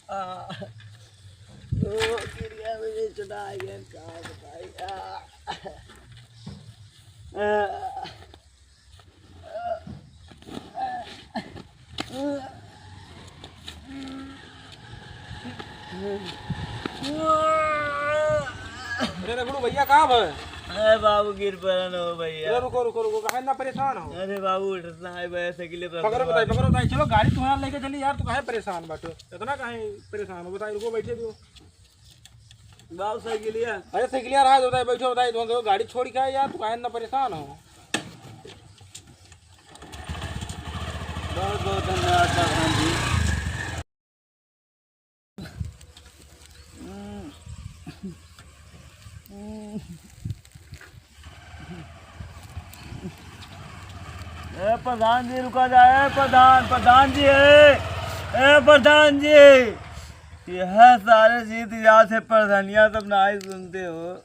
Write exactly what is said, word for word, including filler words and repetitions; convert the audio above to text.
आ, ओ, गिर गया, मेरे चुटा गया, का बताई? आ, आ, अरे रगड़ू भैया, कहाँ भवे? अरे बाबू, गिर पड़न हो भैया। अरे रुको, रुको, रुको, काहे ना परेशान हो? अरे बाबू, उठत ना है भैया, साइकिल पर पकड़ो, बताई, पकड़ो, बताई, चलो गाड़ी तुम्हारा लेके चली यार, तू काहे परेशान बाटो? इतना काहे परेशान हो? बताई, रुको, बैठे दो। बाबू, साइकिलिया। अरे साइकिलिया रहा दो, बताई, बैठो, बताई, तुम गाड़ी छोड़ के आए यार, तू काहे इतना परेशान हो? बहुत बहुत धन्यवाद प्रधान जी। ए प्रधान जी, रुका जा। ए प्रधान, प्रधान जी, ए, ए प्रधान जी, यह सारे जीत जात है, प्रधानिया सब नाहीं सुनते हो।